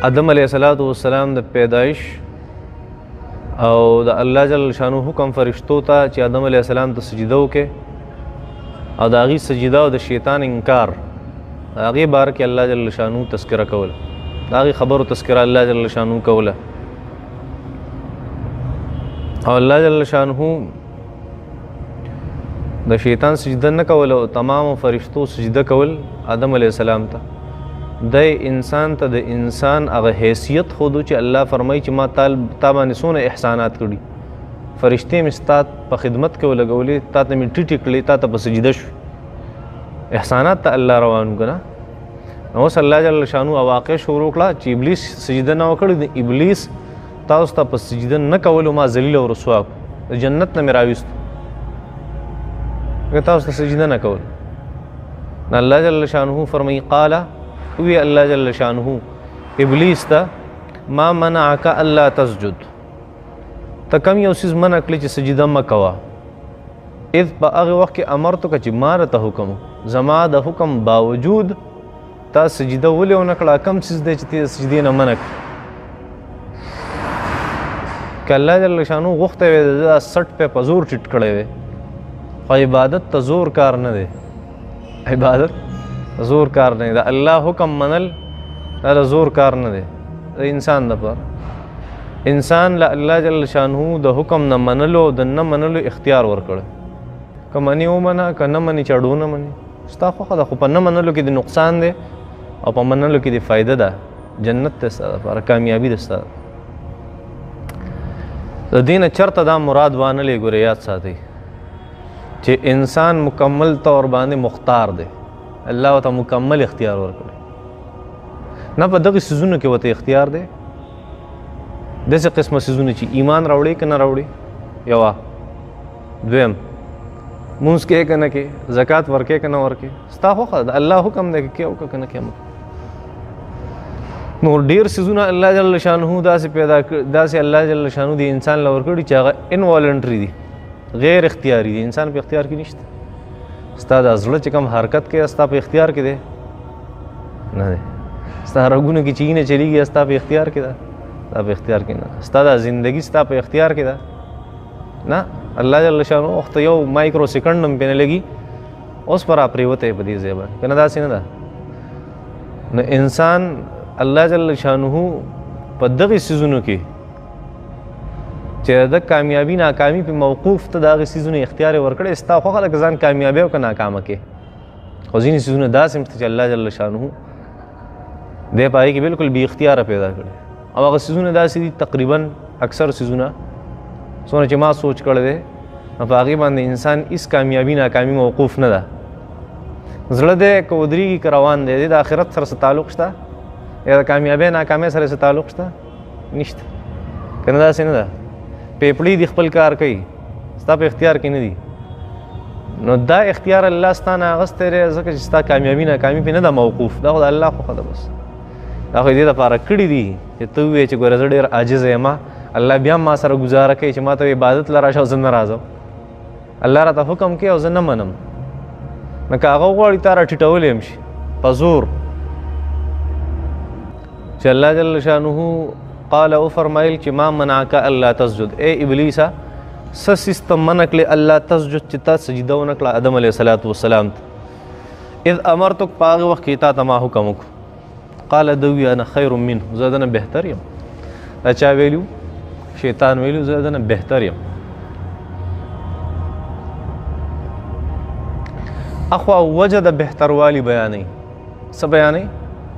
آدم علیه السلام د پیدایش او د الله جل شانو حکم فرشتو ته چې آدم علیه السلام ته سجده وکړي او د هغې سجده او د شیطان انکار، د هغې باره کې الله جل شانو تذکره کوله، د هغې خبرو تذکره الله جل شانو کوله. او الله جل شانه د شیطان سجده نه کوله او تمام فرشتو سجده کول آدم علیه السلام ته. د انسان ته د انسان هغه حیثیت ښودو چې الله فرمایي چې ما تا باندې څونه احسانات کړي، فرشتې مې ستا په خدمت کې ولګولې، تا ته مې ټیټې کړې، تا ته په سجده شوې، احسانات ته الله روان که نه. نو اوس الله جل شانو واقع شروع کړه چې ابلیس سجده نه وکړي، د ابلیس تاسو ته په سجده نه کولو ما ذلیل او رسوا کړو، د جنت نه مې راویستو، که تاسو ته سجده نه کول. نو الله جل شانه فرمایي قال وی الله جل شانه ابلیس ته ما منعک الا تسجد، ته کم یو څیز منع کړې چې سجده مه کوه. اذ په هغه وخت کې امرتک چې ما راته حکم، زما د حکم باوجود تا سجده ولې ونه کړه، کم څیز دی چې ته سجدې نه منع کړې؟ که الله جل شانه غوښتی وی د ده سټ په زور ټیټ کړی وی، خو عبادت ته زور کار نه دی، عبادت زور کار نه دی، د الله حکم منل دا د زور کار نه دی د انسان دپاره. انسان له الله جل شانه د حکم نه منلو او د نه منلو اختیار ورکړی، که مني ومنه، که نه مني چړو نه مني، ستا خوښه ده، خو په نه منلو کې د نقصان دی او په منلو کې د فایده ده، جنت دی ستا دپاره، کامیابي ده ستا. د دې نه چېرته دا مراد وانه لې ګورې، یاد ساتئ چې انسان مکمل طور باندې مختار دی، الله ورته مکمل اختیار ورکړی، نه په دغه څیزونو کې ورته اختیار دی، داسې قسمه څیزونه چې ایمان راوړي که نه راوړي، یوه، دویم مونځ کې که نه کې، زکات ورکې که نه ورکې، ستا خوښه ده، الله حکم دی که کې او که نه کې. نو ډېر څیزونه الله جل شانه داسې پیدا داسې الله جل شانه د انسان له ورکړي چې هغه involuntary دي، غیر اختیاري دي، انسان په اختیار کې نشته. ستا د زړه چې کوم حرکت کوي ستا په اختیار کې دی نه دی، ستا رګونو کې چې وینه چلیږي ستا په اختیار کې ده، ستا په اختیار کې نه، ستا د زندګي ستا په اختیار کې ده نه. الله جل شانه وخت یو micro second هم پې نه لګي، اوس پر راپرېوتی په دې ځای باندې، که نه داسې نه ده. نو انسان الله جل شانه په دغې څیزونو کې چې د کامیابي ناکامي په موقوف ته د هغې څیزونو اختیار یې ورکړی، ستا خوښه ده که ځان کامیابي او که ناکامه کې. خو ځینې څیزونه داسې هم شته چې الله جل شانه دی په هغې کې بالکل بې اختیاره پیدا کړی، او هغه څیزونه داسې دي تقریبا اکثر څیزونه څونه چې ما سوچ کړی دی، نو په هغې باندې انسان هیڅ کامیابي ناکامي موقوف نه ده. زړه دی که ودرېږي که روان دی، د آخرت سره څه تعلق شته یا د کامیابۍ ناکامۍ سره څه تعلق شته؟ نشته، که نه داسې نه ده. پیپړې دي خپل کار کوي، ستا په اختیار کې نه دي. نو دا اختیار الله ستا نه اخیستی دی، ځکه چې ستا کامیابي ناکامي پرې نه ده موقوف، دا خو د الله خوښه ده بس. دا خو یې دې دپاره کړي دي چې ته ووایې چې ګوره زه ډېر عاجز یم، الله بیا ما سره ګزاره کوي چې ما ته عبادت له راشه او زه نه راځم، الله راته حکم کوي او زه نه منم. نو که هغه وغواړي تا راټیټولی هم شي په زور. چې الله جل شانه قال او فرمایل چې ما منعک الا تسجد، ای ابلیسه څه څیز ته منع کړې الله تسجد چې تا سجده ونه کړه آدم علیه الصلاة والسلام ته. اذ امرتک په هغه وخت کې تا ته ما حکم وکړو. قال ده وویل انا خیر منه، زه د نه بهتر یم. دا چا ویلو؟ شیطان ویلو زه د نه بهتر یم. اخوا وجه د بهتروالي بیانوي، څه بیانوي؟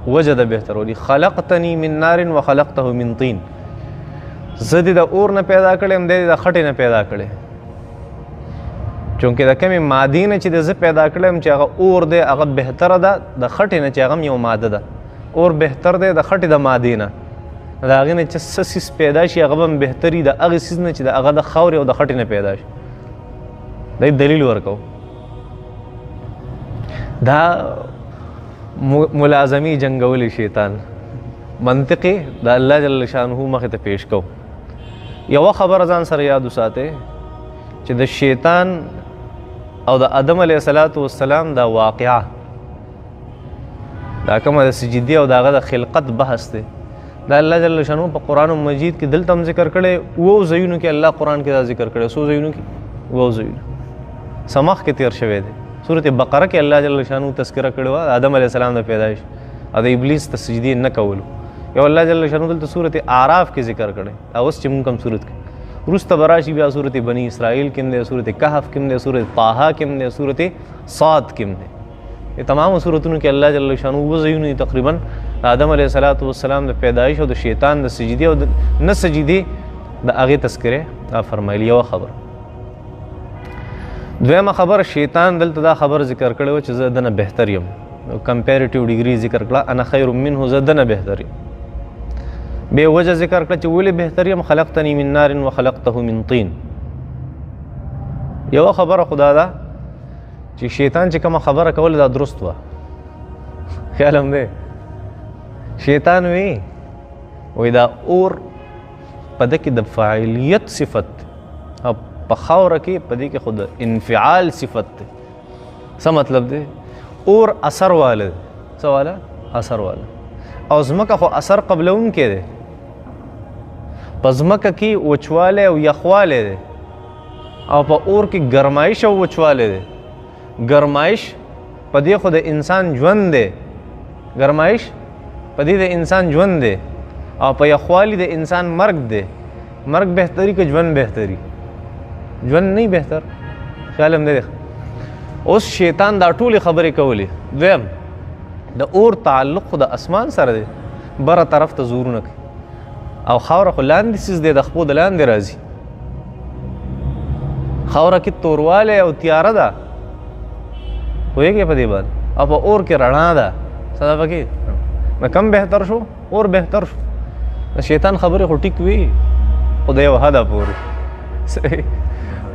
وجه د بهتروالي، خلقتني من نار وخلقته من طین، زه دې د اور نه پیدا کړی یم، دی دې د خټې نه پیدا کړی. چونکې د کومې مادې نه چې د زه پیدا کړی یم چې هغه اور دی، هغه بهتره ده د خټې نه چې هغه هم یو ماده ده. اور بهتر دی د خټې د مادې نه، د هغې نه چې څه څیز پیدا شي هغه به هم بهتري د هغې څیز نه چې د هغه د خاورې او د خټې نه پیدا شي. دی دلیل ورکو. دا ملازمي جنګولې شیطان منطق د الله جل شانه مخې ته پیش کو. یوه خبره ځان سره یاد وساتئ چې د شیطان او د آدم علیه السلام دا واقعه، دا کومه د سجدې او د هغه د خلقت بحث دی، دا الله جل شانو په قرآن مجید کې دلته هم ذکر کړی، اوو ځایونو کې الله قرآن کې دا ذکر کړی. څو ځایونو کې؟ اوو ځایونو. سمخ کې تیر شوی دی. سورة بقره کې الله جل شانو تذکره کړې وه آدم علیه السلام د پیدایش او د ابلیس ته سجدې نه کولو. یو الله جل شانو دلته سورة اعراف کې ذکر کړی. دا اوس چې مونږ کوم سورت کې وروسته به راشي بیا سورة بني اسرائیل کې هم دی، سورة کهف کې هم دی، سورة طه کې هم دی، سورة صاد کې هم دی. دې تمامو سورتونو کې الله جل شانو اووه ځایونه دي تقریبا آدم علیه الصلاة والسلام د پیدایش او د شیطان د سجدې او د نه سجدې د هغې تذکرې دا فرمایلي. یوه خبره. دویمه خبره، شیطان دلته دا خبر ذکر کړې وه چې زه دنه بهتر یم، comparative degree ذکر کړه، انا خیر منه، زه دنه بهتر یم. بې وجه ذکر کړه چې ولې بهتر یم، خلقتني من نار وخلقته من طین. یوه خبره خو دا ده چې شیطان چې کومه خبره کوله دا درست وه. خیال هم دی شیطان وی وی دا اور په ده کې د فاعلیت صفت دی او په خاوره کې په دې کې خو د انفعال صفت دی. څه مطلب دی؟ اور اثر واله دی. څه واله؟ اثر واله. او ځمکه خو اثر قبلونکی دی. په ځمکه کې وچوالی او یخوالی دی او په اور کې ګرمایش او وچوالی دی. ګرمایش په دې خو د انسان ژوند دی، ګرمایش په دې د انسان ژوند دی، او په یخوالي د انسان مرګ دی. مرګ بهتري که ژوند بهتري؟ ژوند نه بهتر. خیال هم دی. اوس شیطان دا ټولې خبرې کولې. دویم، د اور تعلق خو د اسمان سره دی، بره طرف ته زورونه کوي، او خاوره خو لاندې څیز دی، د خپو د لاندې راځي. خاوره کې توروالی او تیاره ده، پوهېږې په دې باندې، او په اور کې رڼا ده. څه ده پکې؟ نو کم بهتر شو؟ اور بهتر شو. د شیطان خبرې خو ټیک وي، خو د یو حده پورې،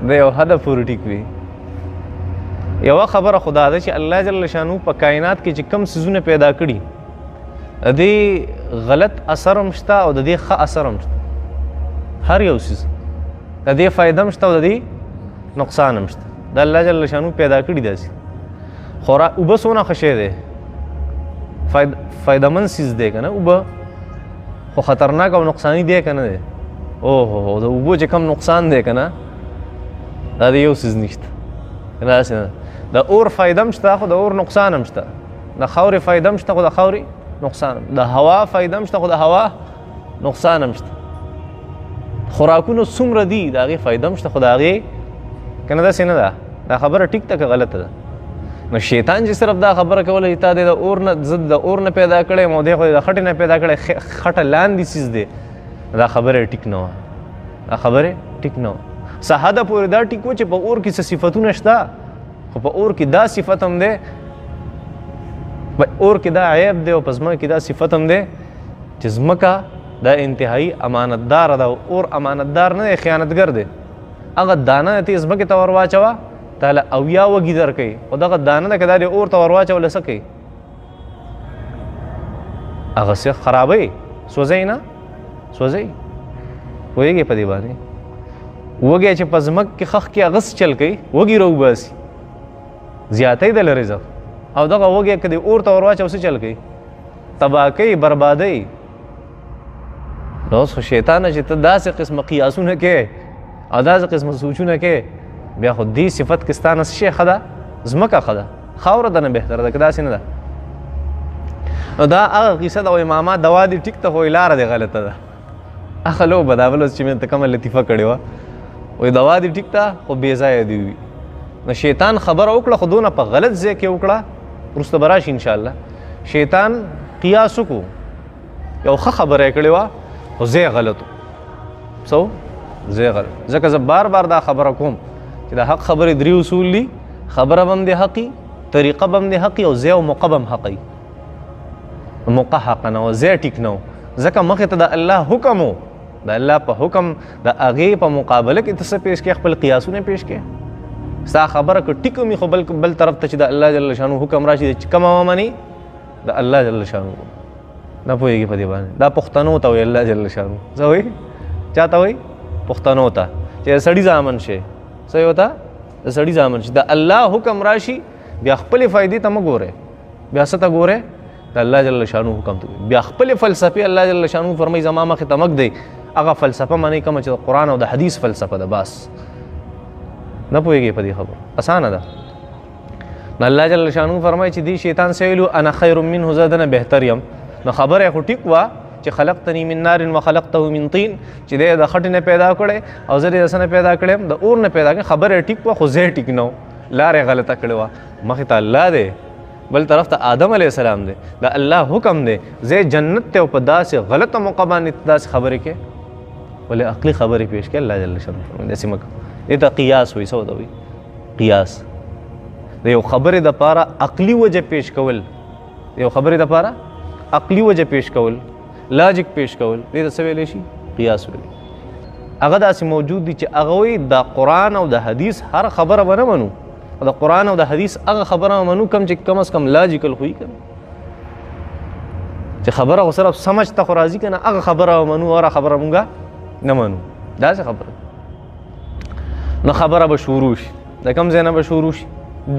د یو حده پورې ټیک وي. یوه خبره خو دا ده چې الله جل شانو په کائنات کې چې کم څیزونه پیدا کړي، د دې غلط اثر هم شته او د دې ښه اثر هم شته. هر یو څیز د دې فایده هم شته او د دې نقصان هم شته. د الله جل شانو پیدا کړي داسې. خورا اوبه څونه ښه شی دی، فایدهمند څیز دی که نه؟ اوبه خو خطرناک او نقصاني دی که نه دی؟ اوهو، د اوبو چې کم نقصان دی که نه، دا د یو څیز نشته. داسې نه. د اور فایده هم شته خو د اور نقصان هم شته، د خاورې فایده هم شته خو د خاورې نقصان هم، د هوا فایده هم شته خو د هوا نقصان هم شته. خوراکونو څومره دي د هغې فایده هم شته خو د هغې که نه، داسې نه ده. دا خبره ټیک ده که غلطه ده؟ نو شیطان چې صرف دا خبره کوله چې تا دې د اور نه، زه د اور نه پیدا کړی یم او دی خو د خټې نه پیدا کړی، خټه لاندې څیز دی، دا خبره ټیک نه وه. دا خبره ټیک نه وه. څه حده پورې دا ټیک و چې په اور کې څه صفتونه شته، خو په اور کې دا صفت هم دی، په اور کې دا عیب دی او په ځمکه کې دا صفت هم دی چې ځمکه دا انتهایی امانتداره ده او اور امانتدار نه دی، خیانتګر دی. هغه دانه ته ځمکې ته ور واچوه، تا له 70 وږي درکوي، خو دغه دانه ده که دا دې اور ته ور واچوله څه کوي؟ هغه څه خرابوي، سوځوي نه سوځوي. پوهېږې په دې باندې؟ وږی چې په ځمکه کې ښخ کړي هغه څه چل کوي؟ وږي راوباسي، زیاتی ده له رزق. او دغه وږی که دې اور ته ور واچو څه چل کوي؟ تباه کوي، بربادوي. نو اوس خو شیطانه چې ته داسې قسمه قیاسونه کوې او داسې قسمه سوچونه کوې، بیا خو دې صفت کې ستا نه څه شی ښه ده؟ ځمکه ښه ده، خاوره ده نه بهتره ده، که داسې نه ده؟ نو دا هغه قیصه ده. وایي ماما دوا دې ټیک ته، خو وایي لاره دې غلطه ده. هغه لوبه ده، بل ورځ چې مې ته کومه لطیفه کړې وه، وایي دوا دې ټیک ته خو بې ځایه دې وي. نو شیطان خبره وکړه خو دونه په غلط ځای کې وکړه، وروسته به راشي انشاءالله. شیطان قیاس وکړو، یو ښه خبره یې کړې وه خو ځای غلط و. څه و؟ ځای غلط. ځکه زه بار بار دا خبره کوم چې د حق خبرې درې اصول دي، خبره به هم دې حقي، طریقه به هم دې حقي، او ځای او موقع به هم حقي. موقع حق نه و، ځای ټیک نه و، ځکه مخې ته د الله حکم و، د الله په حکم د هغې په مقابله کې ته څه پیش کړې؟ خپل قیاسونه پیش کړې. ستا خبره که ټیک هم وي خو بل طرف ته چې د الله جل شانه حکم راشي چې کومه ومني د الله جل شانه. نه پوهېږي په دې باندې. دا پښتنو ته وایي الله جل شانه. څه وایي؟ چا ته وایي؟ پښتنو ته چې د سړي زامن شي. څه یې ورته؟ د سړي زامن شي. د الله حکم راشي بیا خپلې فایدې ته مه ګورئ، بیا څه ته ګورئ؟ د د الله جل شانه حکم ته بیا خپل فلسفې الله جل شانه فرمایي زما مخې ته مه ږدئ، هغه فلسفه منئ کومه چې د قرآن او د حدیث فلسفه ده. بس نه پوهېږئ په دې خبره، اسانه ده. نو الله جل شانه فرمایي چې دې شیطان څه ویلو؟ انا خیر منه، زه دنه بهتر یم. نو خبره یې خو ټیک وه چې خلقتني من نار وخلقته من طین، چې دی د خټې نه پیدا کړی او زه دې د څه نه پیدا کړی یم؟ د اور نه پیدا کړی. خبره یې ټیک وه خو ځای ټیک نه و، لاره یې غلطه کړې وه. مخې ته الله دی، بل طرف ته آدم علیه السلام دی، د الله حکم دی، زه جنت ته او په داسې غلطه موقع باندې ته داسې خبرې کوې، ولې عقلي خبرې پیش کړې. الله جل شانه فرمایي داسې مه کوه. دې ته قیاس وایي. څه ورته وایي؟ قیاس. د یو خبرې دپاره عقلي وجه پیش کول، د یو خبرې دپاره عقلي وجه پیش کول، لاجیک پیش کول، دې ته څه ویلی شي؟ قیاس ویلی. هغه داسې موجود دي چې هغه وایي د قرآن او د حدیث هر خبره به نه منو، د قرآن او د حدیث هغه خبره منو کم چې کم از کم لاجیکل خو یې که نه، چې خبره خو صرف سمج ته خو راځي که نه، هغه خبره منو، هره خبره مونږ نه منو. داسې خبره نو خبره به شروع شي. د کوم ځای نه به شروع شي؟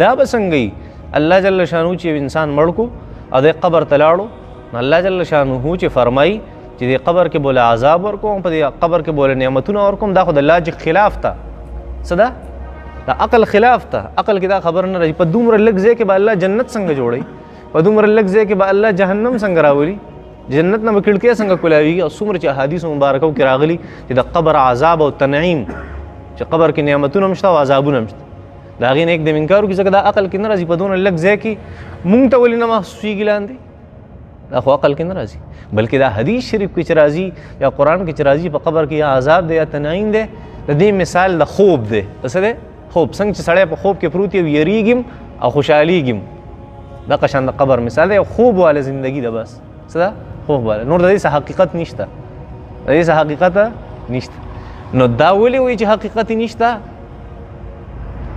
دا به څنګه وي؟ الله جل شانه چې انسان مړ کو او د قبر ته لاړو، نو الله جل شانه چې فرمایي چې دې قبر کې بوله عذاب ورکوم، په دې قبر کې بوله نعمتونه ورکوم، دا خو د لاجیک خلاف ته څه ده؟ د عقل خلاف ته. عقل کې دا خبر نه راځي. په دومره لږ ځای کې به الله جنت څنګه جوړوي؟ په دومره لږ ځای کې به الله جهنم څنګه راولي؟ جنت نه به کړکۍ څنګه کولاویږي؟ او څومره چې احادیث مبارکو کې راغلي چې د قبر عذاب او تنعیم، چې قبر کې نعمتونه هم شته او عذابونه هم شته، د هغې نه یکدم انکار وکړي، ځکه دا عقل کې نه راځي. په دونه لږ ځای کې مونږ ته ولې نه محسوسېږي لاندې؟ دا خو عقل کې نه راځي، بلکې دا حدیث شریف کې چې راځي یا قرآن کې چې راځي، په قبر کې یا عذاب دی یا تنعیم دی، د دې مثال د خوب دی. څه دی؟ خوب. څنګه چې سړی په خوب کې پروت وي او یریږي او خوشحالېږي، دغه شان د قبر مثال دی. خوب واله زندګي ده، بس څه ده؟ خوب واله. نور د دې څه حقیقت نشته، د دې څه حقیقت نشته. نو دا ولې وایي چې حقیقت نشته؟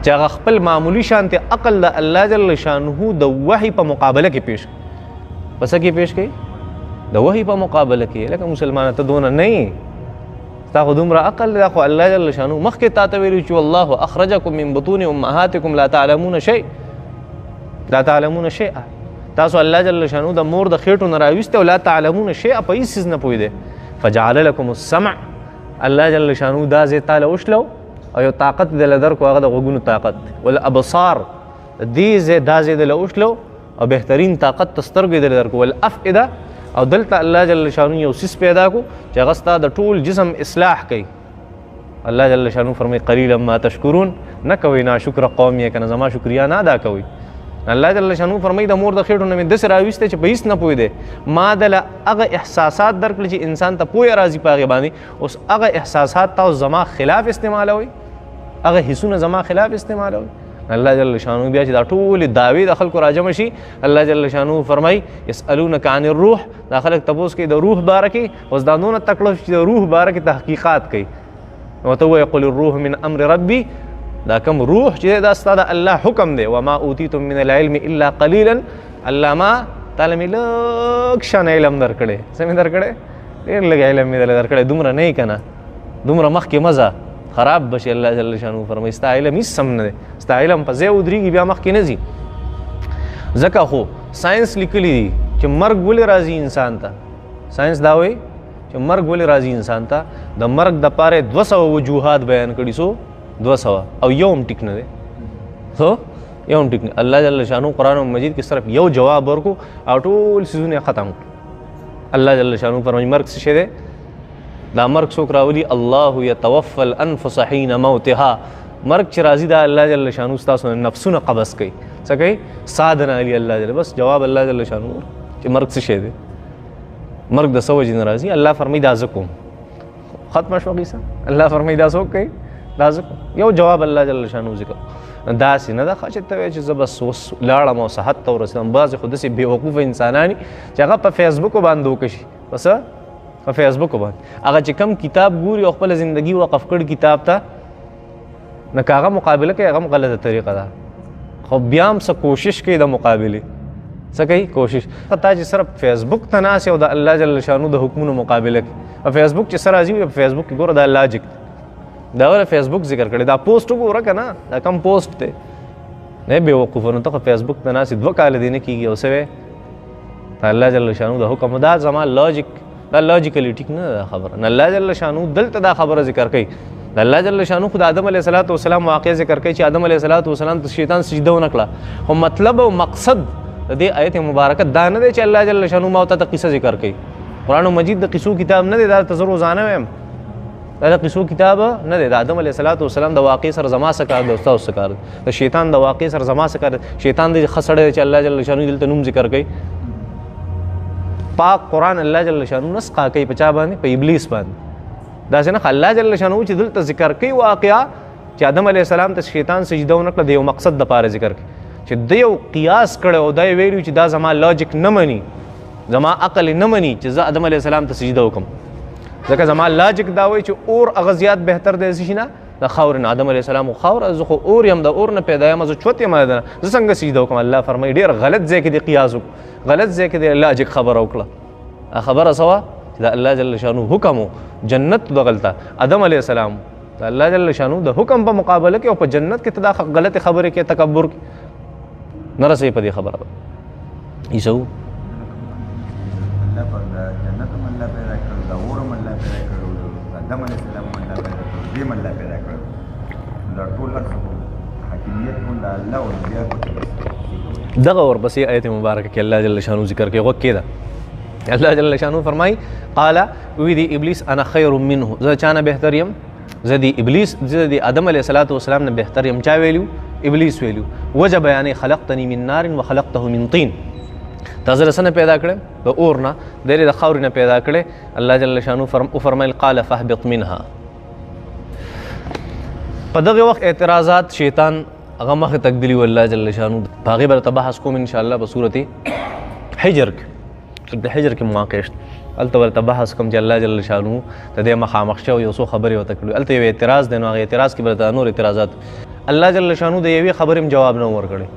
چې هغه خپل معمولي شانتې عقل د الله جل شانه د وحي په مقابله کې پیش کړي. په څه کې پیش کړي؟ د وحي په مقابله کې. لکه مسلمانه ته دونه نه یې، ستا خو دومره عقل دی، دا خو الله جل شانه مخکې تا ته ویلي چې والله اخرجکم من بطون امهاتکم لا تعلمون شیء، لا تعلمون شیئا. تاسو الله جل شانه د مور د خېټو نه راویستی او لا تعلمون شیئا، په هېڅ څیز نه پوهېدی. فجعل لکم السمع، الله جل شانه دا ځای تا له وشلو او یو طاقت دې له درکړو، هغه د غوږونو طاقت دی. والابصار، دې ځای دا ځای دې له وشلو او بهترین طاقت ته سترګې دې له درکړو. والافئده، او دلته الله جل شانه یو څیز پیدا کو چې هغه ستا د ټول جسم اصلاح کوي. الله جل شانه فرمایي قلیلا ما تشکرون، نه کوئ ناشکره قوم یې که نه، زما شکریا نه ادا کوئ. الله جل شانه فرمایي د مور د خېټو نه مې داسې راویستی چې په هېڅ نه پوهېدی، ما دله هغه احساسات درکړل چې انسان ته پوهه راځي په هغې باندې. اوس هغه احساسات تاسو زما خلاف استعمالوئ، هغه حسونه زما خلاف استعمالوئ. الله جل شانه بیا چې دا ټولې دعوې د خلکو راجمع شي، الله جل شانه فرمایي یسألونک عن الروح، دا خلک تپوس کوي د روح باره کې. اوس دا دونه تکړه چې د روح باره کې تحقیقات کوي، نو ته ووایه قل الروح من امر ربي، دا کوم روح چې دا ستا د الله حکم دی. وما اوتیتم من العلم الا قلیلا، الله ما تاله مې لږ شان علم درکړی. څه مې درکړی؟ ډېر لږ علم مې درله درکړی، دومره نه یې که نه، دومره مخکې مه ځه، خراب به شي. الله جل شانه فرمایي ستا علم هېڅ سم نه دی، ستا علم په ځای ودرېږي بیا مخکې نه ځي. ځکه خو ساینس لیکلي دي چې مرګ ولې راځي انسان ته. ساینس دا وایي چې مرګ ولې راځي انسان ته، د مرګ دپاره یې 200 وجوهات بیان کړي، څو؟ 200، او یو هم ټیک نه دی. څو؟ یو هم ټیک نه. الله جل شانه قرآن مجید کې صرف یو جواب ورکو او ټول څیزونه یې ختم کړو. الله جل شانه فرمایي مرګ څه شی دی؟ دا مرګ څوک راولي؟ الله یتوفى الانفس حین موتها. مرګ چې راځي دا الله جل شانه ستاسو نفسونه قبض کوي. څه کوي؟ ساه د نه علي الله جل. بس جواب الله جل شانه چې مرګ څه شی دی، مرګ د څه وجې نه راځي؟ الله فرمایي دا زه کوم. ختمه شوه قیصه. الله فرمایي دا څوک کوي؟ دا زه کوم. یو جواب الله جل شانه ذکر. داسې نه ده چې ته وایې چې زه بس اوس لاړم او صحت ته ورسېدم. بعضې خو داسې بېوقوفه انسانان دي چې هغه په فیسبوک باندې وکشي، بس په فیسبوک باندې هغه چې کم کتاب ګوري او خپله زندګي وقف کړي کتاب ته، نو که هغه مقابله کوي هغه هم غلطه طریقه ده، خو بیا هم څه کوشش کوي د مقابلې. څه کوي؟ کوشش. تا چې صرف فیسبوک ته ناست او د الله جل شانو د حکمونو مقابله کوي، په فیسبوک چې څه راځي په فیسبوک کې ګوره دا لاجیک دی، دا وله فیسبوک ذکر کړی، دا پوسټ وګوره که نه، دا کم پوسټ دی. نه بېوقوفه، نو ته خو فیسبوک ته ناست یې 2 کاله دې نه کېږي او څه وایې؟ الله جل شانو د حکم دا زما لاجیک، دا لاجیکلی ټیک نه ده خبره. نه الله جل شانو دلته دا خبره ذکر کوي. د الله جل شانو خو د آدم علیه الصلاة والسلام واقع ذکر کوي چې آدم علیه الصلاة والسلام ته شیطان سجده ونه کړه، خو مطلب او مقصد د دې آیت مبارکه دا نه دی چې الله جل شانو ما ته قصه ذکر کوي. قرآن مجید د قصو کتاب نه دی، دا ته زه روزانه وایم، دا د قصو کتاب نه دی. د آدم علیه الصلاة والسلام د واقع سره زما څه کار دی او ستاسو څه کار دی؟ د شیطان د واقع سره زما څه کار دی؟ شیطان دی ښه سړی دی چې الله جل شانو دلته نوم ذکر کوي. پاک قرآن الله جل شانو نسقا کوي په چا باندې؟ په ابلیس باندې. داسې نه الله جل شانو چې دلته ذکر کوي واقعا چې آدم علیه السلام ته شیطان سجده ونه کړه، د یو مقصد دپاره ذکر کوي چې د یو قیاس کړی او دا یې ویلي چې دا زما لاجیک نه مني، زما عقل نه مني چې زه آدم علیه السلام ته سجده وکړم، ځکه زما لاجیک دا وایي چې اور هغه زیات بهتر دی څه شي نه د خاورې نه. آدم علیه السلام خو خاوره، زه خو اور یم، د اور نه پیدا یم، زه چوت یم، زه څنګه سجده وکړم؟ الله فرمایي ډېر غلط ځای کې دې قیاس وکړو، غلط ځای کې دې لاجیک خبره وکړه. خبره څه وه؟ چې د الله جل شانو حکم و جنت دغلته آدم علیه السلام د الله جل شانو د حکم په مقابله کې او په جنت کې ته دا غلطې خبرې کې تکبر کې نه رسوي په دې خبره باندې. عیسی الله پاک د جنت هم الله پیدا کړ، د اور هم الله پیدا کړ، آدم علیه السلام هم الله پیدا کړ، دې هم الله پیدا کړ، دا ټول هر څه حاکمیت هم د الله او بیا دغه ورپسې آیت مبارکه کې الله جل شانو ذکر کوي. غوږ کېده. الله جل شانو فرمایي قال وی دی ابلیس انا خیر منه، زه چا نه بهتر یم؟ زه دی ابلیس، زه دی آدم علیه الصلاة والسلام نه بهتر یم. چا ویلو؟ ابلیس ویلو. وجه بیانې خلقتنی من نار وخلقته من طین، تا زه له څه نه پیدا کړم؟ د اور نه، دی د خاورې نه پیدا کړی. الله جل شانو وفرمیل قال فاهبط منها. په دغه وخت اعتراضات شیطان هغه مخې ته ږدلي وو. الله جل شانو په هغې به درته بحث کوم انشاءالله په سورت حجر کې، سورت حجر کې مواقع شته، هلته ورته بحث کوم چې الله جل شانو د دې مخامخ شوی یو څو خبرې ورته کړې. هلته یو اعتراض دی، نو هغه اعتراض کې به درته نور اعتراضات. الله جل شانو د یوې خبرې هم جواب نه ورکړی.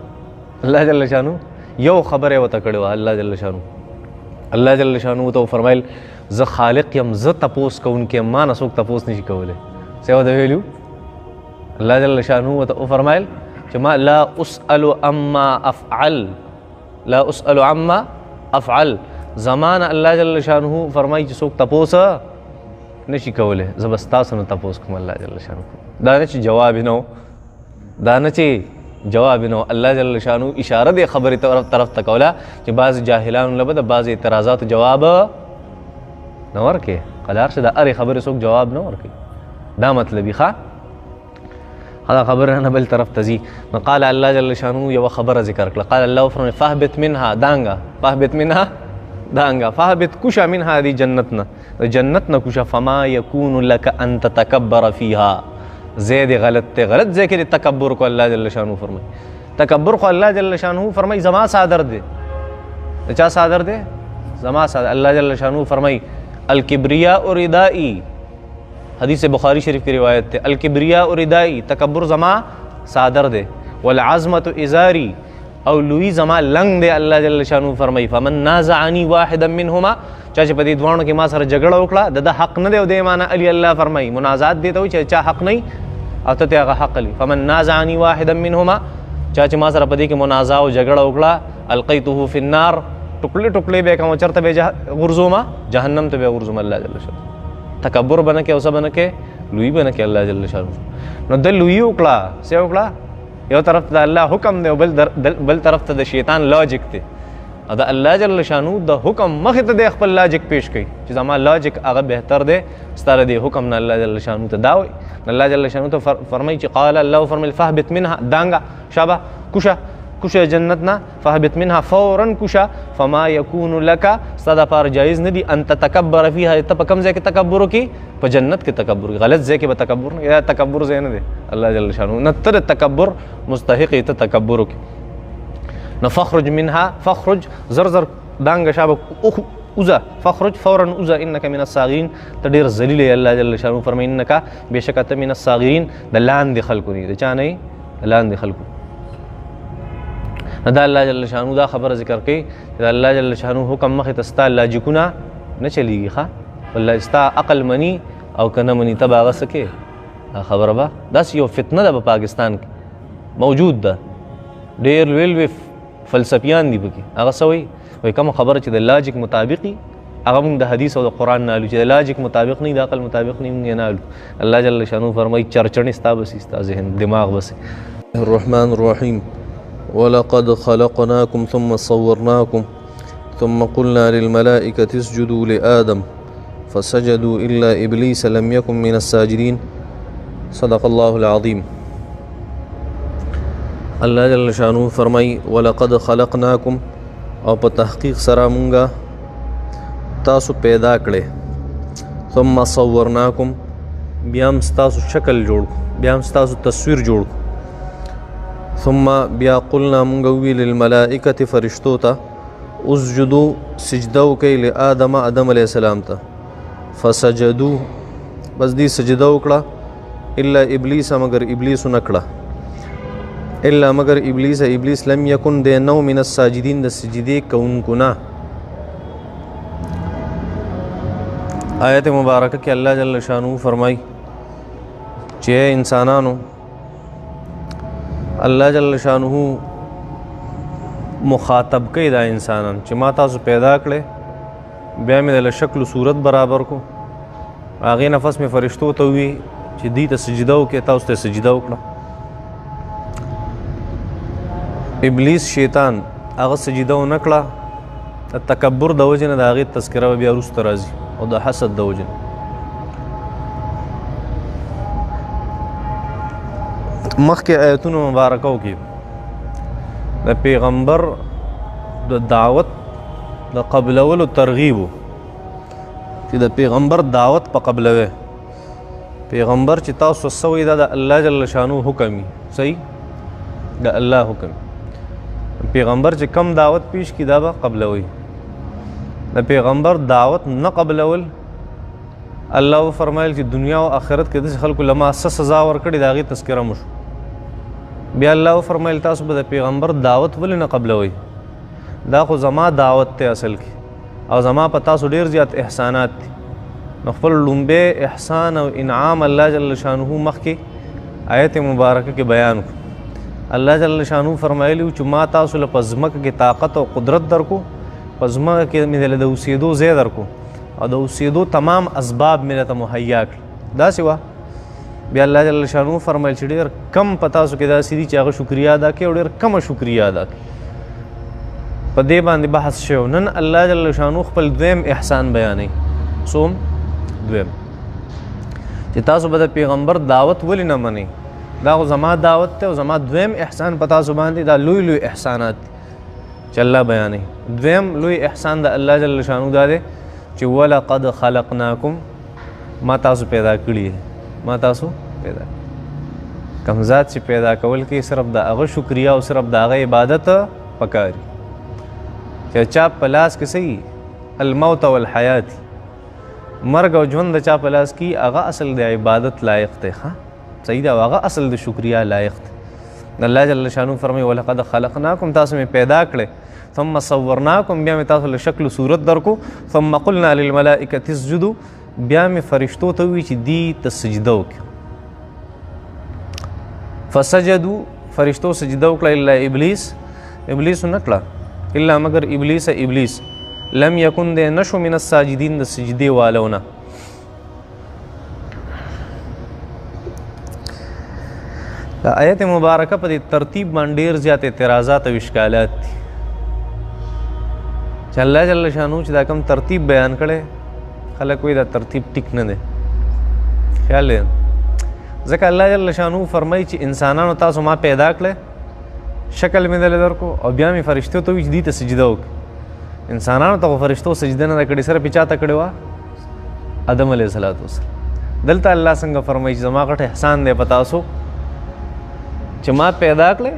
الله جل شانو یو خبره یې ورته کړې وه. الله جل شانو ورته وفرمیل زه خالق یم، زه تپوس کوونکی یم، ما نه څوک تپوس نشي کولی. څه یې ورته ویلي؟ الله جل شانو ورته وفرمیل چې ما لا اسأل عما افعل، لا اسأل عما افعل، زما نه الله جل شانه فرمایي چې څوک تپوس نشي کولی، زه به ستاسو نه تپوس کوم. الله جل شانه دا نه چې جواب یې نه و، دا نه چې جواب یې نه و، الله جل شانه اشاره دې خبرې طرف ته کوله چې بعضې جاهلانو له به د بعضې اعتراضاتو جواب نه ورکړي. قلار شه د هرې خبرې څوک جواب نه ورکوي، دا مطلب یې. ښه هغه خبره نه بل طرف ته ځي. نو قال الله جل شانه یوه خبره ذکر کړه، قال الله وفرمایي فاهبط منها دانګه، فاهبط منها دانګه، فاهبط کوشه منها دی جنت نه، د جنت نه کوشه، فما یکون لک ان تتکبر فیها. ځای دې غلط دی، غلط ځای کې دې تکبر کو. الله جل شانه فرمایي تکبر خو الله جل شانه فرمایي زما څادر دی. د چا څادر دی؟ زما څادر. الله جل شانه فرمایي الکبریاء ردائی، حدیث بخاری شریف کی روایت تے، الکبریاء ردائی، تکبر زما صادر دے، والعظمت ازاری، او لوی زما لنګ دے. الله جل شانو فرمای فمن نازعنی واحدا منهما، چا چې په دې دواړو کې ما سره جګړه وکړه د ده حق نه دی او دې معنی علی. الله فرمای منازعات دې ته وایي چې چا حق نه او ته هغه حق لري. فمن نازعنی واحدا منهما، چا چې ما سره په دې کې منازعه او جګړه وکړه، القیته فی النار، ټوکلې ټوکلې به کوم، چرته به غورځوم، جهنم ته به غورځوم. الله جل شانو تکبر به نه کوي او څه به نه کوي، لوی به نه کوي. الله جل شانو نو د لوی وکړه، څه وکړه؟ یو طرف ته د الله حکم دی او بل طرف ته د شیطان لاجیک دی. او د الله جل شانو د حکم مخې ته دی خپل لاجیک پیش کوي چې زما لاجیک هغه بهتر دی ستا د دې حکم نه. الله جل شانو ته دا وایي. الله جل شانو ته فرمایي چې قال الله فرمایل فاهبط منها دانګه شابه کوشه کوشه جنت نه، فاهبط منها فورا کوشه، فما یکون لک، ستا دپاره جایز نه دي ان تتکبر فیها، ته په کوم ځای کې تکبر وکړي؟ په جنت کې تکبر وکړي، غلط ځای کې به تکبر نه، یا تکبر ځای نه دی. الله جل شانو نه ته د تکبر مستحق یې، ته تکبر وکړي. نو فخرج منها، فخرج زر زر دانګه شابه اوزه، فخرج فورا اوزه، انک من الصاغرین، ته ډېر ذلیل یې. الله جل شانو فرمایي انک بېشکه ته من الصاغرین، د لاندې خلکو نه، د چا نه یې؟ د لاندې خلکو. نو دا الله جل شانو دا خبره ذکر کوي چې د الله جل شانو حکم مخې ته ستا لاجیکونه نه چلیږي. ښه والله ستا عقل مني او که نه مني ته به هغه څه کوې؟ دا خبره به داسې یو فتنه ده په پاکستان کې موجود ده، ډېر لوی لوی فلسفیان دي پکې، هغه څه وایي؟ وایي کومه خبره چې د لاجیک مطابق وي هغه موږ د حدیث او د قرآن نه الو، چې د لاجیک مطابق نه، د عقل مطابق نه، موږ یې نه الو. الله جل شانه فرمایي چرچڼې ستا به سي، ستا ذهن دماغ به سي. الرحمن الرحیم ولقد خلقناكم ثم صورناكم ثم قلنا للملائكة اسجدوا لآدم فسجدوا إلا إبليس لم يكن من الساجدين صدق الله العظيم. الله جل شانه فرمای ولقد خلقناكم، او په تحقیق سره مونږه تاسو پیدا کړې، ثم صورناكم، بیا هم ستاسو شکل جوړ کړو، بیا هم ستاسو تصویر جوړ کړو، ثم بیا قلنا مونږ وویل للملائکة فرشتو ته اسجدو سجده وکئ لآدم آدم علیه السلام ته، فسجدو بس دی سجده وکړه، الا ابلیس مگر ابلیس نه کړه، الا مگر ابلیس ابلیس لم یکن دی نو من الساجدین د سجدې کوونکو نه. آیت مبارکه کې الله جل شانه فرمایي چې انسانانو الله جل شانه مخاطب کوي دا انسانان چې ما تاسو پیدا کړې، بیا مې د شکل و صورت برابر کو، هغې نفس مې فرشتو ته ووی چې دوی ته سجده وکړئ، تاسو ته سجده وکړه. ابلیس شیطان هغه سجده ونه کړه، د تکبر د وجې نه د هغې تذکره به بیا وروسته راځي، او د حسد د وجې نه. مخکې آیتونو مبارکو کې د پیغمبر د دعوت د قبلولو ترغیب و، چې د پیغمبر دعوت په قبلوي، پیغمبر چې تاسو څه وایي دا د الله جل شانه حکم وي، صحیح د الله حکم. پیغمبر چې کم دعوت پیش کی دا به قبلوي، د پیغمبر دعوت نه قبلول الله وفرمایل چې دنیا او آخرت کې داسې خلکو له ما څه سزا ورکړې د هغې تذکره مو شو. بیا الله وفرمایل تاسو به د پیغمبر دعوت ولې نه قبلوئ؟ دا خو زما دعوت دی اصل کې، او زما په تاسو ډېر زیات احسانات دي. نو خپل لومبی احسان او انعام الله جل شانه مخکې آیت مبارکه کې بیان کړو. الله جل شانه فرمایلی چې ما تاسو له په ځمکه کې طاقت او قدرت درکو، په ځمکه کې مې د اوسېدو ځای درکو، او د اوسېدو تمام اسباب مې درته مهیا کړل. داسې وه. بیا الله جل شانه فرمایل چې ډېر کم په تاسو کې داسې دي چې هغه شکریه ادا کوي او ډېر کمه شکریه ادا کوي. په دې باندې بحث شوی. نن الله جل شانه خپل دویم احسان بیانوي. څوم؟ دویم، چې تاسو به د پیغمبر دعوت ولې نه منئ؟ دا خو زما دعوت دی او زما دویم احسان په تاسو باندې دا لوی لوی احسانات دي چې الله بیانوي. دویم لوی احسان د الله جل شانه دا دی چې ولقد خلقناکم، ما تاسو پیدا کړي، ما تاسو پیدا کړي. کوم ذات چې پیدا کول کې صرف د هغه شکریه او صرف د هغه عبادت پکاري، چې چا په لاس کې صحیح الموت والحیات، مرګ او ژوند د چا په لاس کې، هغه اصل د عبادت لایق دی. ښه صحیح ده، هغه اصل د شکریه لایق دی. الله جل شانه فرمایي ولقد خلقناکم، تاسو مې پیدا کړئ، ثم صورناکم، بیا مې تاسو له شکل و صورت درکو، ثم قلنا للملائکة اسجدوا، بیا مې فرشتو ته وویل چې دي ته سجده وکړي. فسجدوا، فرشتو سجده وکړه، الا ابلیس، ابلیس نه کړه، الا مگر ابلیس ابلیس لم یکن دی نشو من الساجدین د سجدې والو نه. د آیت مبارکه په دې ترتیب باندې ډېر زیات اعتراضات او اشکالات دي چې الله جل شانه چې دا کوم ترتیب بیان کړی، خلک وایي دا ترتیب ټیک نه دی. خیال دی، ځکه الله جل شانه فرمایي چې انسانانو تاسو ما پیدا کړی، شکل مې دله درکو، او بیا مې فرشتو ته وویل چې دوی ته سجده وکړي. انسانانو ته خو فرشتو سجده نه ده کړې، صرف یې چا ته کړې وه؟ آدم علیه الصلاة والسلام. دلته الله څنګه فرمایي چې زما غټ احسان دی په تاسو چې ما پیدا کړی،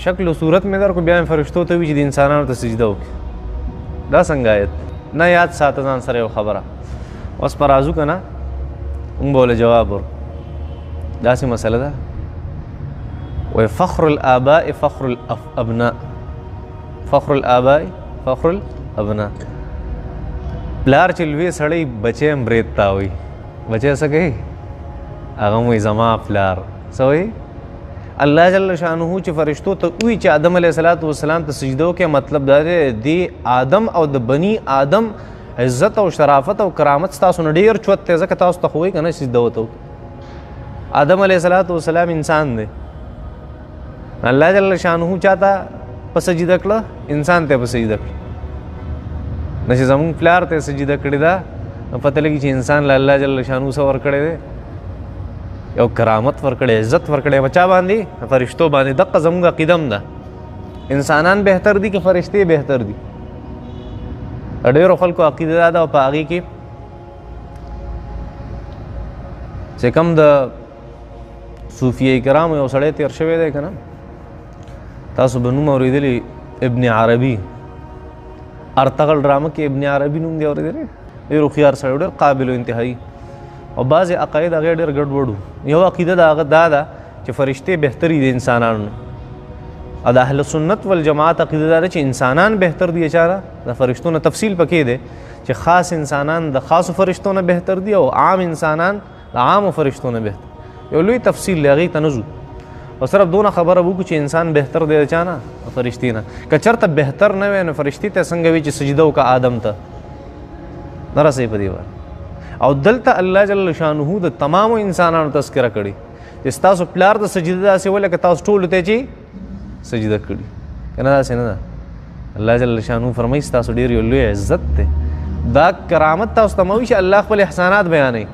شکل و صورت مې درکو، بیا مې فرشتو ته وویل چې د انسانانو ته سجده وکړي. دا څنګه آیت نه یاد ساته ځان سره یو خبره. اوس پر راځو که نه، موږ به له جواب ورکړو. داسې مسله ده، وایي فخر الآباء فخر الابناء، فخر الآباء فخر الابناء. پلار چې لوی سړی بچی هم برېت تاوي، بچی څه کوي؟ هغه هم وایي زما پلار. څه وایي؟ الله جل شانه چې فرشتو ته وی چې آدم علیه السلام ته سجده وکړي، مطلب دا دی دی آدم او د بنی آدم عزت او شرافت او کرامت ستاسو نه ډېر چوت دی، ځکه تاسو ته خو وایي که نه سجده ورته وکړي. آدم علیه السلام انسان دی، الله جل شانه چاته په سجده کړه؟ انسان ته په سجده کړه. نو چې زمونږ پلار ته سجده کړې ده، نو پته لګي چې انسان له الله جل شانه څه ورکړی دی؟ یو کرامت ورکړی، عزت ورکړی. په چا باندې؟ فرشتو باندې. دقه زمونږ عقیده هم ده، انسانان بهتر دي که فرشتې بهتر دي؟ ډېرو خلکو عقیده دا ده، او په هغې کې چې کوم د صوفیه کرامو یو سړی تېر شوی دی که نه، تاسو به نوم اورېدلی، ابن عربي، ارتغل ډرامه کې ابن عربي نوم دی اورېدلی؟ ډېر هوښیار سړی، ډېر قابل و انتهایي، او بعضې عقاید هغې ډېر ګډوډ وو. یو عقیده د هغه دا ده چې فرشتې بهترې دي انسانانو نه، او د اهل سنت والجماعت عقیده دا ده چې انسانان بهتر دي چا نه؟ د فرشتو نه. تفصیل پکې دی چې خاص انسانان د خاصو فرشتو نه بهتر دي او عام انسانان د عامو فرشتو نه بهتر. یو لوی تفصیل دی، هغې ته نه ځو، او صرف دونه خبره وکړو چې انسان بهتر دی د چا نه؟ د فرشتې نه. که چېرته بهتر نه وی نو فرشتې ته څنګه وي چې سجده وکړه آدم ته؟ نه رسوي په دې باندې. او دلته الله جل شانه د تمامو انسانانو تذکره کړې چې ستاسو پلار ته سجده داسې وه لکه تاسو ټولو ته چې سجده کړي، که نه داسې نه ده. الله جل شانه فرمایي ستاسو ډېر یو لوی عزت دی، دا کرامت تاسو ته مه وي چې الله خپل احسانات بیانوي.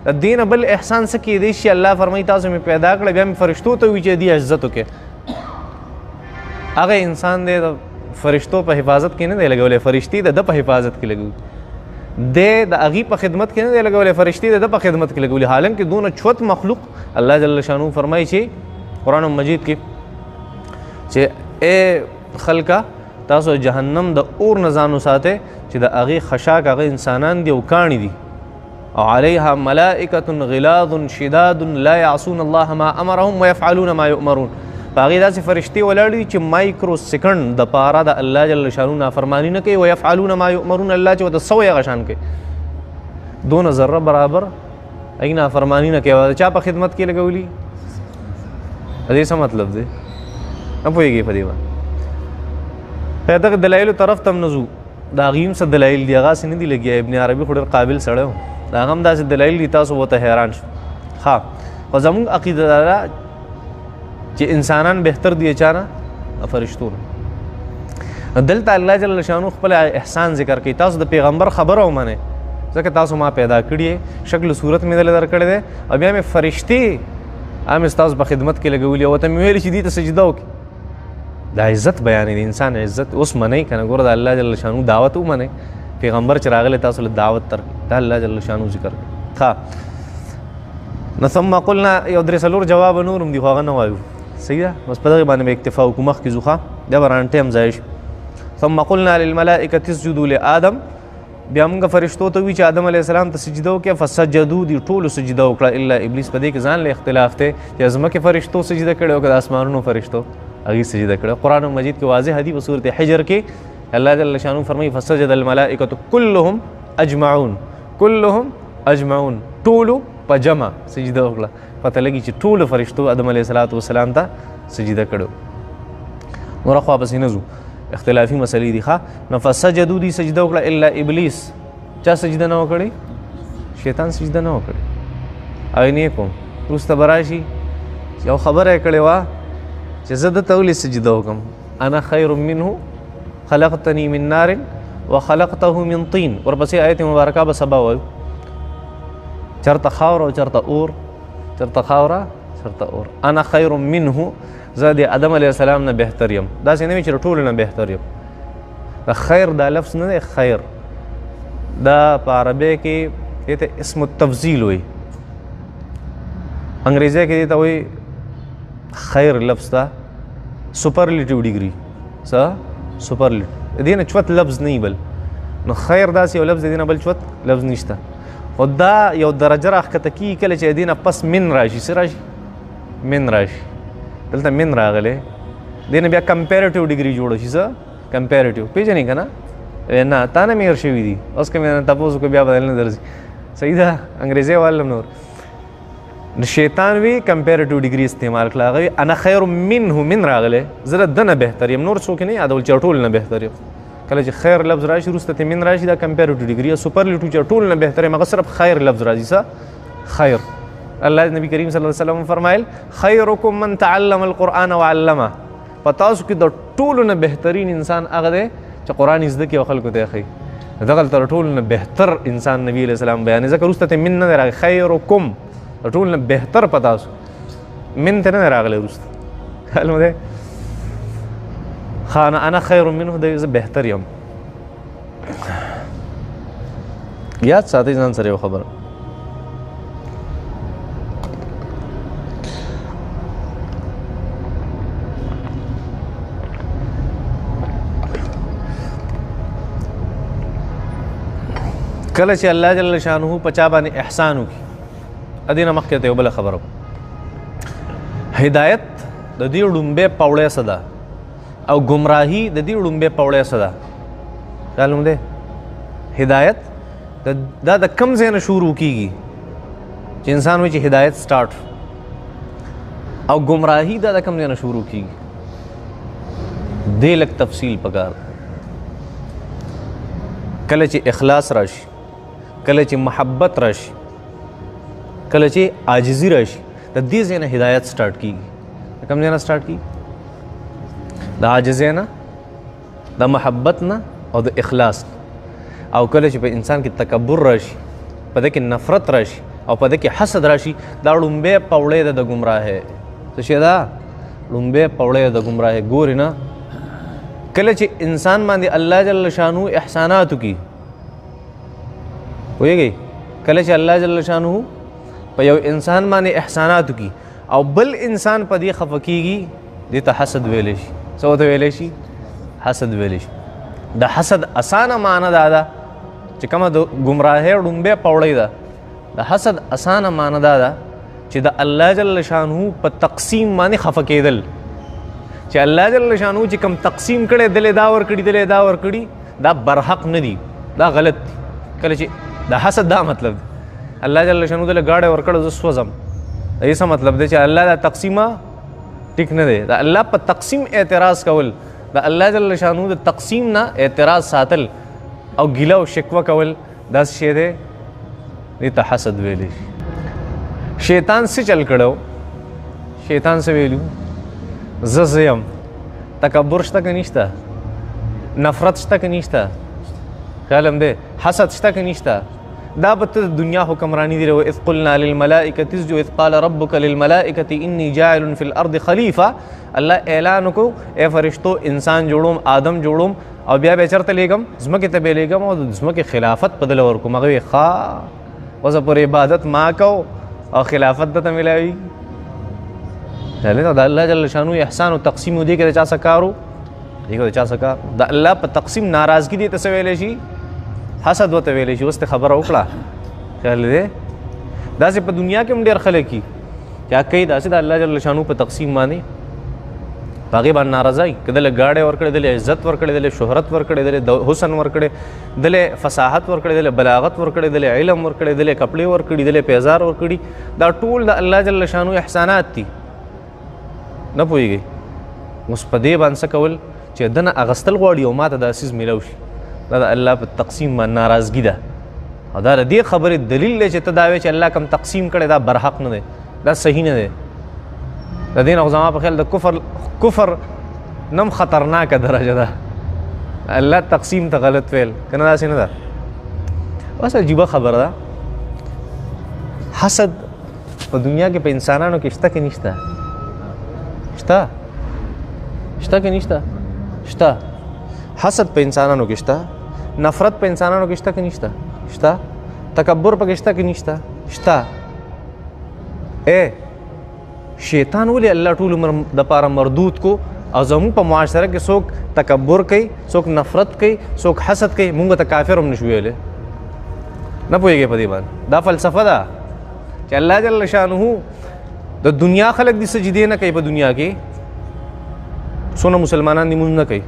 د دې نه بل احسان څه کېدی شي؟ الله فرمایي تاسو مې پیدا کړی، بیا مې فرشتو ته ووایي چې دې عزت وکړئ. هغه انسان دی د فرشتو په حفاظت کې نه دی لګولی، فرشتې د ده په حفاظت کې لګولي دی، د هغې په خدمت کې نه دی لګولی، فرشتې د ده په خدمت کې لګولي. حالانکه دونه چوت مخلوق الله جل شانه فرمایي چې قرآن مجید کې چې ای خلکه تاسو جهنم د اور نه ځان وساتئ چې د هغې خشاک هغه انسانان دي او کاڼي دي، او علیها ملائکة غلاظ شداد لا يعصون الله ما امرهم ويفعلون ما يؤمرون. په هغې داسې فرشتې ولاړې دي چې مایکرو سیکنډ دپاره د الله جل شانه نافرماني نه کوي، ويفعلون ما يؤمرون، الله چې ورته سوی هغه شان کوي، دونه ذره برابر هغې نافرماني نه کوي. د چا په خدمت کې لګولي؟ د دې څه مطلب دی؟ نه پوهېږئ په دې باندې. دغه دلایلو طرف ته هم نه ځو، د هغې هم څه دلایل دي، هغه هسې نه دي لګیا. ابن عربي خو ډېر قابل سړی و، د هغه هم داسې دلایل دي، تاسو به ورته حیران شو. ښه، خو زموږ عقیده دا ده چې انسانان بهتر دي چا نه؟ فرشتو نه. دلته الله جل شانه خپل احسان ذکر کوي. تاسو د پیغمبر خبره ومنئ، ځکه تاسو ما پیدا کړي، شکل صورت مې دله درکړی دی، او بیا مې فرشتې هغه مې ستاسو په خدمت کې لګولي، او ورته مې ویلي چې دې ته سجده وکړي. دا عزت بیانوي، د انسان عزت اوس منئ که نه؟ ګوره د الله جل شانه دعوت ومنئ، پیغمبر چې راغلی تاسو له دعوت درکړي، دا الله جل شانه ذکر کوي. ښه، نو ثم قلنا یو درې څلور جواب نور هم دي، خو هغه نه وایو. صحیح ده، بس په دغې باندې به اکتفا وکړو، مخکې ځو. ښه، بیا به رانه ټایم ضایع شي. ثم قلنا للملائکة اسجدوا لآدم، بیا موږ فرشتو ته وویل چې آدم علیه السلام ته سجده وکړه، فسجدو، دي ټولو سجده وکړه الا ابلیس. په دې کې ځان له اختلاف دی چې ځمکې فرشتو سجده کړې او که د اسمانونو فرشتو هغې سجده کړې. قرآن مجید کې واضح دی، په سورة حجر کې الله جل شانه فرمایي فسجد الملائکة كلهم اجمعون، كلهم اجمعون، ټولو په جمع سجده وکړه. پته لګي چې ټولو فرشتو آدم علیه السلام ته سجده کړو. نور خوا پسې نه ځو، اختلافي مسلې دي. ښه، نو فسجدو، دي سجده وکړه الا ابلیس. چا سجده نه وکړي؟ شیطان سجده نه وکړي. او نه کوم وروسته به راشي یو خبره یې کړې وه چې زه ده ته ولې سجده وکړم، انا خیر منه خلقتني من نار وخلقته من طین. ورپسې آیت مبارکه به سبا وایو. چرته خاوره او چرته اور، چرته خاوره چرته اور. انا خیر منه، زه د آدم علیه السلام نه بهتر یم. داسې نه وي چې د ټولو نه بهتر یم. د خیر دا لفظ نه دی، خیر دا په عربۍ کې دې ته اسم التفضیل وایي، انګریزۍ کې دې ته وایي خیر لفظ ته سپرلیټیو ډیګري، څه سپرلیټیو، دې نه چوت لفظ نه بل. نو خیر داسې یو لفظ دی، دې نه بل چوت لفظ نشته. خو دا یو درجه راښکته کېږي کله چې دې نه پس من راشي. څه راشي؟ من راشي. دلته من راغلی، دې نه بیا کمپیریټیو ډیګري جوړه شي. څه کمپیریټیو پېژنې که نه؟ نه، تا نه مې هېر شوي دي، اوس که مې نه تپوس وکړو بیا به نه درځي. صحیح ده، انګریزي والم نور. نو شیطان وی کمپیریټیو ډیګري استعمال کړه، هغه وی انا خیر منه، من راغلی زه د ده نه بهتر یم، نور څوک نه یادول چې ټول نه بهتر یم. کله چې خیر لفظ راشي وروسته ته من راشي، دا کمپیریټیو ډیګري سپرلیټو چې ټول نه بهتر یم، هغه صرف خیر لفظ راځي. څه خیر؟ الله نبی کریم صلی الله علیه وسلم فرمایل خیرکم من تعلم القرآن وعلمه، په تاسو کې د ټولو نه بهترین انسان هغه دی چې قرآن یې زده کړي او خلکو ته یې ښیي. دغه تر ټولو نه بهتر انسان نبی علیه السلام بیانوي، ځکه وروسته ته من نه دی راغلی، خیرکم د ټولو نه بهتر په تاسو، من ته نه دی راغلی وروسته. معلومه دی؟ ښه انا خیر منه دی، زه بهتر یم. یاد ساتئ ځان سره یو خبره، کله چې الله جل شانه په چا باندې احسان وکړي، ادې نه مخکې ته یو بله خبره، هدایت د دې ړومبی پوړی څه ده او ګمراهي د دې ړومبی پوړی څه ده؟ معلوم دی؟ هدایت دا د کم ځای نه شروع کیږي چې انسان وایي چې هدایت سټارټ، او ګمراهي دا د کم ځای نه شروع کیږي؟ دې لږ تفصیل پکار. کله چې اخلاص راشي، کله چې محبت راشي، کله چې عاجزي راشي، د دې ځای نه هدایت سټارټ کیږي. د کوم ځای نه سټارټ کیږي؟ د عاجزۍ نه، د محبت نه، او د اخلاص. او کله چې په انسان کې تکبر راشي، په دې کې نفرت راشي، او په دې کې حسد راشي، دا ړومبی پوړی ده د ګمراهۍ. څه شی ده؟ ړومبی پوړی ده د ګمراهۍ. ګورې نه، کله چې انسان باندې الله جل شانه احسانات وکړي، پوهېږئ؟ کله چې الله جل شانه په یو انسان باندې احسانات وکړي او بل انسان په دې خفه کېږي، دې ته حسد ویلی شي. څه ورته ویلی شي؟ حسد ویلی شي. د حسد اسانه معنی دا ده چې کومه د ګمراهۍ ړومبی پوړۍ ده، د حسد اسانه معنی دا ده چې د الله جل شانه په تقسیم باندې خفه کېدل، چې الله جل شانه چې کوم تقسیم کړی، دلې دا ورکړي، دلې دا ورکړي، دا برحق نه دي، دا غلط دي. کله چې د حسد دا مطلب دی، الله جل شانه دله ګاډی ورکړی زه سوځم، د دې څه مطلب دی؟ چې الله دا تقسیمه ټیک نه دی. د الله په تقسیم اعتراض کول، د الله جل شانه د تقسیم نه اعتراض ساتل او ګیله او شکوه کول، دا څه شی دی؟ دې ته حسد ویلی شي. شیطان څه چل کړو؟ شیطان څه ویلو؟ زه زه یم. تکبر شته که نشته؟ نفرت شته که نشته؟ خیال هم دی؟ حسد شته که نشته؟ دا به ته د دنیا حکمراني دی. اذ قلنا للملائکة اسجدوا اذ قال ربک للملائکة انی جاعل فی الارض خلیفه. الله اعلان وکړو ای فرشتو انسان جوړوم، آدم جوړوم، او بیا به چېرته لېږم؟ ځمکې ته به یې لېږم او د ځمکې خلافت په دله ورکوم. هغه وایي ښه اوسه پورې عبادت ما کو او خلافت ده ته میلاوي. د الله جل شانه احسان او تقسیم دې کې د چا څه کار و؟ دې کې د چا څه کار؟ د الله په تقسیم ناراضګي دې ته څه ویلی شي؟ حسد ورته ویلی شي. اوس ته خبره وکړه، خیال دی؟ داسې په دنیا کې هم ډېر خلک دي چې هغه کوي داسې د الله جل شانه په تقسیم باندې په هغې باندې ناراضه وي. که دله ګاډی ورکړی، دله عزت ورکړی، دله شهرت ورکړی، دله حسن ورکړی، دله فصاحت ورکړی، دله بلاغت ورکړی، دله علم ورکړی، دله کپړې ورکړي، دله پیزار ورکړي، دا ټول د الله جل شانه احسانات دي. نه پوهېږئ؟ اوس په دې باندې څه کول چې ده نه اغستل غواړي او ما ته دا څیز میلاو شي، دا د الله په تقسیم باندې ناراضګي ده. او دا د دې خبرې دلیل دی چې ته دا وایې چې الله کوم تقسیم کړی دا برحق نه دی، دا صحیح نه دی. د دې نه خو زما په خیال د کفر نم خطرناکه درجه ده. الله تقسیم ته غلط ویل که نه داسې نه ده. اوس عجیبه خبره ده، حسد په دنیا کې په انسانانو کې شته که نشته؟ شته. شته که نشته؟ شته. حسد په انسانانو کې شته، نفرت په انسانانو کې شته که نشته؟ شته. تکبر پکې شته که نشته؟ شته. ای شیطان ولې الله ټول عمر دپاره مردود کو او زموږ په معاشره کې څوک تکبر کوي، څوک نفرت کوي، څوک حسد کوي، موږ ته کافر هم نشو ویلی. نه پوهېږئ په دې باندې؟ دا فلسفه ده چې الله جل شانه د دنیا خلک دې سجدې نه کوي. په دنیا کې څونه مسلمانان دې مونځ نه کوي،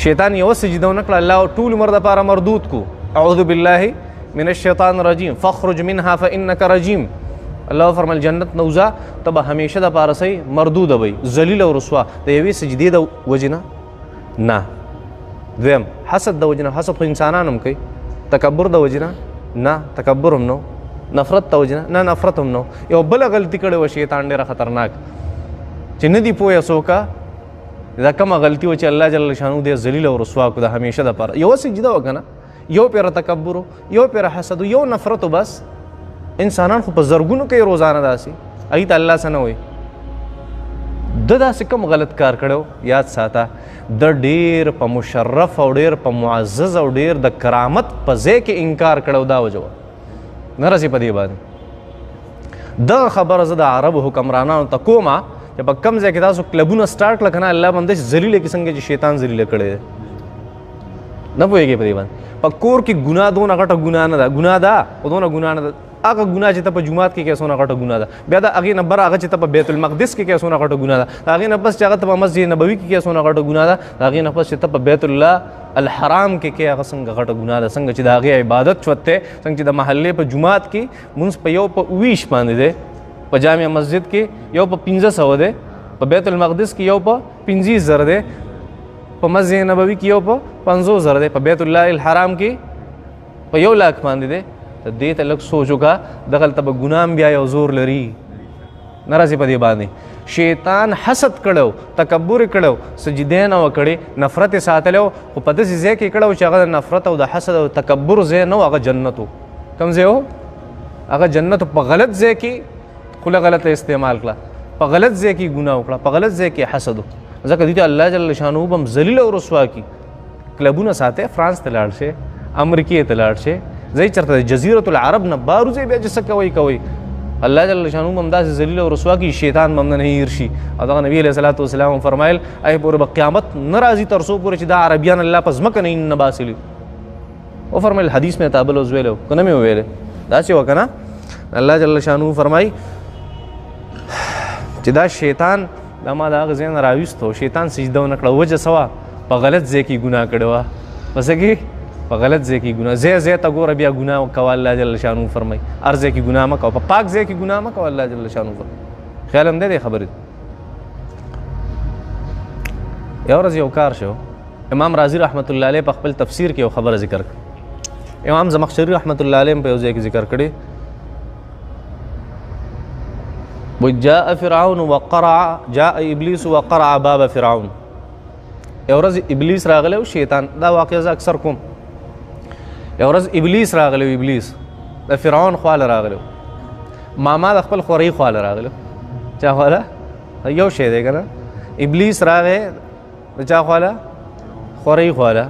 شیطان یوه سجده ونه کړه، الله ټول عمر دپاره مردود کو. اعوذ بالله من الشیطان الرجیم فاخرج منها فانک رجیم. الله فرمایل جنت نه وځه، ته به همیشه دپاره سئ مردوده به ذلیل او رسوا د یوې سجدې د وجې نه. نه. دویم حسد د وجې نه، حسد خو انسانان هم کوي. تکبر د وجې نه، نه، تکبر هم نه. نفرت د وجې نه، نه، نفرت هم نه. یو بله غلطي کړې وه شیطان ډېره خطرناک چې نه دي پوهه څوکه دا کومه غلطي وه چې الله جل شانه دې ذلیل او رسوا کړو د همیشه دپاره. یوه سجده وه که نه، یو پېره تکبر، یو پېره حسد، یو نفرت، بس. انسانان خو په زرګونو کوي روزانه داسې، هغوی ته الله څه نه وایي. ده داسې کوم غلط کار کړی؟ یاد ساته، ده ډېر په مشرف او ډېر په معزز او ډېر د کرامت په ځای کې انکار کړی، دا وجه وه. نه رسي په دې باندې. دغه خبره زه د عربو حکمرانانو ته کومه چې په کوم ځای کې تاسو کلبونه سټارټ کړه که نه، الله به هم داسې ذلیله کړي څنګه چې شیطان ذلیله کړی دی. نه پوهېږې په دې باندې. په کور کې ګناه دونه غټه ګناه نه ده، ګناه ده خو دونه ګناه نه ده. هغه ګناه چې ته په جومات کې کوې څونه غټه ګناه ده، بیا د هغې نه بره هغه چې ته په بیت المقدس کې کوې څونه غټه ګناه ده، د هغې نه پس چې هغه ته په مسجد نبوي کې کوې څونه غټه ګناه ده، د هغې نه پس چې ته په بیت الله الحرام کې کوې هغه څنګه غټه ګناه ده، څنګه چې د هغې عبادت چوت دی، څنګه چې د محلې په جومات کې مونځ په یو په 22 باندې دی، په جامع مسجد کې یو په 500 دی، په بیت المقدس کې یو په 25,000 دی، په مسجد نبوي کې یو په 50,000 دی، په بیت الله الحرام کې په 1 لاک باندې دی. ته دې ته لږ سوچ وکړه، دغلته به ګناه هم بیا یو زور لري. نه راځي په دې باندې. شیطان حسد کړی، تکبر یې کړی، سجدې نه وه کړې، نفرت یې ساتلی و، خو په داسې ځای کې کړی و چې هغه د نفرت او د حسد او تکبر ځای نه و، هغه جنت و. کوم ځای و؟ هغه جنت و. په غلط ځای کې خوله غلطه استعمال کړه، په غلط ځای کې ګناه وکړه، په غلط ځای کې حسد و. ځکه دې ته الله جل شانه به هم ذلیل او رسوا کړي. کلبونه ساتي، فرانس ته لاړ شي، امریکې ته لاړ شي، ځای چېرته د جزیرة العرب نه بار وځئ، بیا چې څه کوئ کوئ. الله جل شانه به هم داسې ذلیل او رسوا کړي، شیطان به هم نه هېر شي. او دغه نبي علیه الصلاة والسلام هم فرمایل ای پورې به قیامت نه راځي تر څو پورې چې دا عربیان الله په ځمکه نه باسلي. وفرمایل حدیث مې تا بل اوس ویلی که نه مې وویلی؟ داسې وه که نه؟ الله جل شانه فرمایي چې دا شیطان دا ما د هغه ځای نه راویستو، شیطان سجده ونه کړه. وجه څه وه؟ په غلط ځای کې ګناه کړې وه. په څه کې؟ په غلط ځای کې ګناه. ځای ځای ته ګوره بیا ګناه کوه، الله جل شانه فرمایي هر ځای کې ګناه مه کوه، په پاک ځای کې ګناه مه کوه، الله جل شانه فرمایي. خیال هم دی دې خبرې. یو ورځ یو کار شو، امام رازي رحمت الله علیه په خپل تفسیر کې یو خبره ذکر کړه، امام زمخشري رحمت الله علیه هم په یو ځای کې ذکر کړې، جاء فرعون وقرع، جاء ابلیس وقرع باب فرعون. یو ورځ ابلیس راغلی و، شیطان، دا واقعه زه اکثر کوم. یو ورځ ابلیس راغلی و، ابلیس د فرعون خواله راغلی و، ماما د خپل خورۍ خواله راغلی و. چا خواله؟ یو شی دی که نه. ابلیس راغی د چا خواله؟ خورۍ خواله.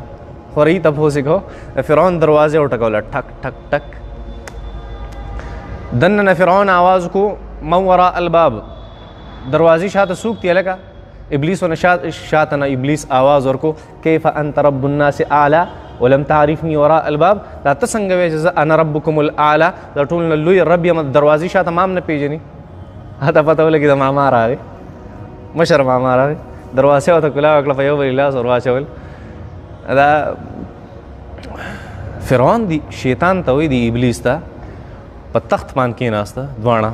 خورۍ تپوس یې کو، د فرعون دروازه یې وټکوله، ټک ټک ټک. دننه نه فرعون آواز کو، من وراء الباب، دروازې شاته څوک دی هلکه؟ ابلیس ونه شاته نه ابلیس آواز ورکو، کیف انت رب الناس اعلی ولم تعرفني وراء الباب. دا ته څنګه وایې چې زه انا ربکم الاعلی، دا ټول نه لوی رب یم، دروازې شاته ما هم نه پېژني. هاته پته ولګېده ماما راغی، مشر ماما راغی، دروازه ورته کلا وکړه، په یو بل لاس ور واچول. دا فرعون دی شیطان ته وایي، دی ابلیس ته په تخت باندې کېناسته دواړه.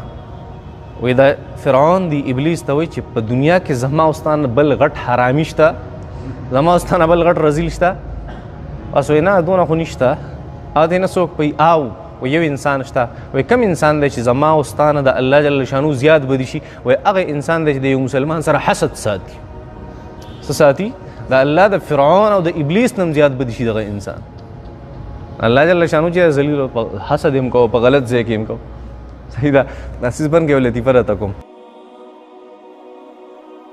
وایي دا فرعون دی ابلیس ته وایي چې په دنیا کې زما او ستا نه بل غټ حرامي شته، زما او ستا نه بل غټ رزیل شته؟ بس وایي نه دونه خو نشته. او دې نه څوک پي آو وایي یو انسان شته. وایي کوم انسان دی چې زما او ستا نه د الله جل شانه زیات بدي شي؟ وایي هغه انسان دی چې د یو مسلمان سره حسد ساتي. څه ساتي؟ د الله د فرعون او د ابلیس نه هم زیات بدي شي دغه انسان. الله جل شانه چې ذلیل حسد یې هم کوه، په غلط ځای کې یې هم کوه. صحیح ده. دا څیز بن کې یو لطیفه راته کوم.